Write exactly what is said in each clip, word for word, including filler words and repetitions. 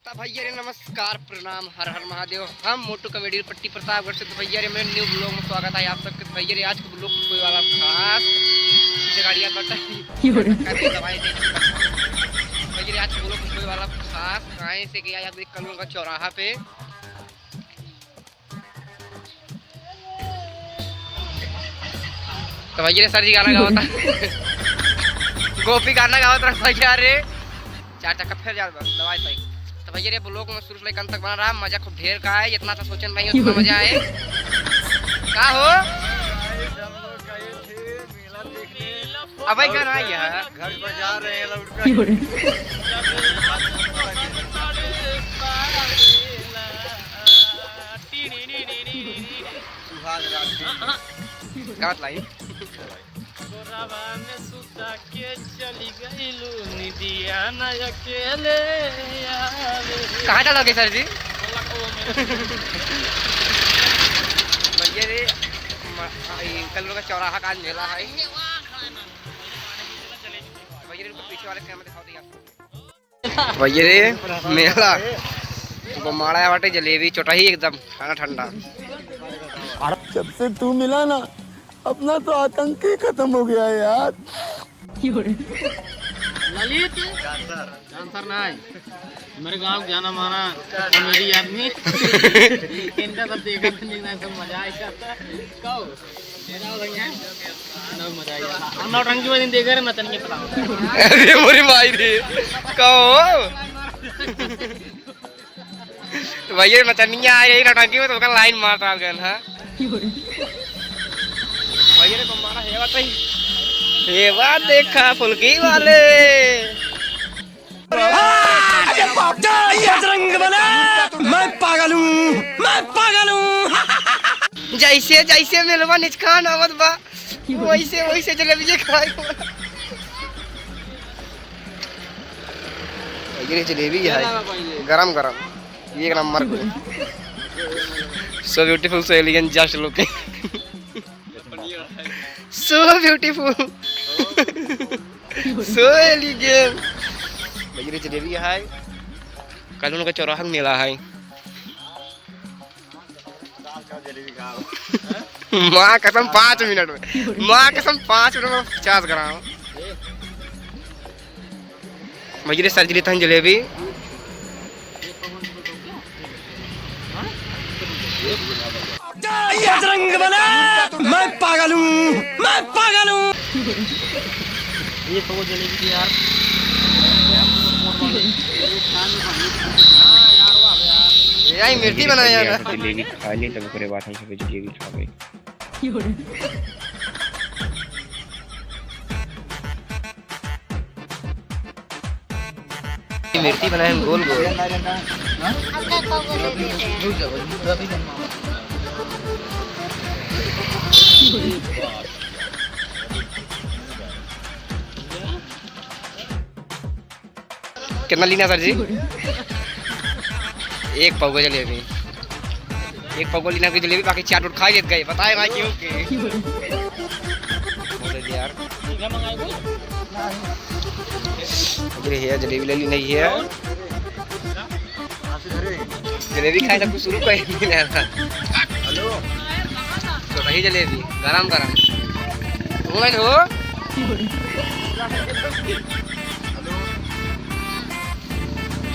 तो भैया रे नमस्कार, प्रणाम, हर हर महादेव। हम मोटू कॉमेडी पट्टी प्रतापगढ़ से। तो भैया रे मेरे न्यू ब्लॉग में स्वागत है आप सबके। तो भैया रे आज के ब्लॉग कोई वाला खास, पीछे गाड़ी आ बटा। दवाई दे। भैया रे आज के ब्लॉग कोई वाला खास, कहाँ से गया यार, देख कल का चौराहा पे। तो भैया रे सर जी गाना गावता। गोपी गाना गावत रहा भैया रे। चार चक्का फिर जात बा, दवाई पाई। तो भैया रे ब्लॉग में शुरू से लेकर अंत तक बना रहा, मजा खूब ढेर का है, जितना सा सोचन नहीं उतना मजा आए। का हो? अब एक गाना आई है। घर पर जा रहे हैं लौट कर। सुहाग रात की। गावत लाई। कोरावा में सुता के चली गईलू, निदिया ना अकेले आवे। कहाँ चला गए सर जी? भैया रे, म-, ई कल का चौराहा का आज मेला है। भैया रे, पीछे वाले कैमरा दिखाओ तो यार। भैया रे, मेला। बमाड़ा बाटे जलेबी चोटाही एकदम ठंडा ठंडा। जब से तू मिला ना, अपना तो आतंक ही खत्म हो गया है यार। ललित। डांसर ना है। मेरे गांव का जाना माना कॉमेडी आदमी। इनका सब देखा था, नहीं ना, सब मजा आया। कहो। नौटंकी वाले दिन देखे रहे, नचनिया पटाओ। अरे मोरी माई रे, कहो। तो भैया नचनिया आ रही नौटंकी में, तो ओकर लाइन मारता गन, हाँ। भैया रे बम्बारा हेवा तई। हेवा देखा फुल्की वाले। बजरंग बली, मैं पागल हूँ, मैं पागल हूँ। जैसे जैसे मेलवा निचकान आवत बा, वैसे वैसे जलेबिये खाए। ये जलेबी है, गरम गरम, एक नंबर को। So beautiful, so elegant, just looking। So beautiful। So elegant। भैया रे जलेबी है। कल उनका चौराहा में मेला है। माँ कसम पाँच मिनट में, माँ कसम पाँच मिनट में पचास ग्राम। भैया रे सर जी लेते हैं जलेबी। बजरंग बली, मैं पागल हूँ, मैं पागल हूँ। ये तो वो जलेबी थी यार। हाँ यार, वाह यार। यही मिर्ची बनाया ना। जलेबी खा ली, तब ओकरे बाद हम सब जलेबी खा गए। मिर्ची बनाए हैं गोल गोल। कितना लीना सर जी? एक पौवा जलेबी, एक पौवा लीना की जलेबी, बाकी चाट उट खा लेत गए। बताए भाई क्यों के? बोले जी यार। अरे यार, जलेबी ले ली नहीं है। जलेबी खाए सब कुछ शुरू कर ही नहीं रहा था। हेलो। तो वही जलेबी, गरम गरम। कौन हो? हेलो।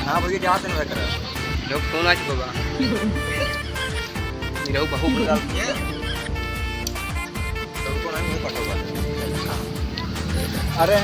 हाँ भैया, क्या हाथ में रख रहा है? लोग फोन आ चुका बा। मेरा बहू को डाल दिया। तो उनको नहीं, मुंह कटोगा। अरे।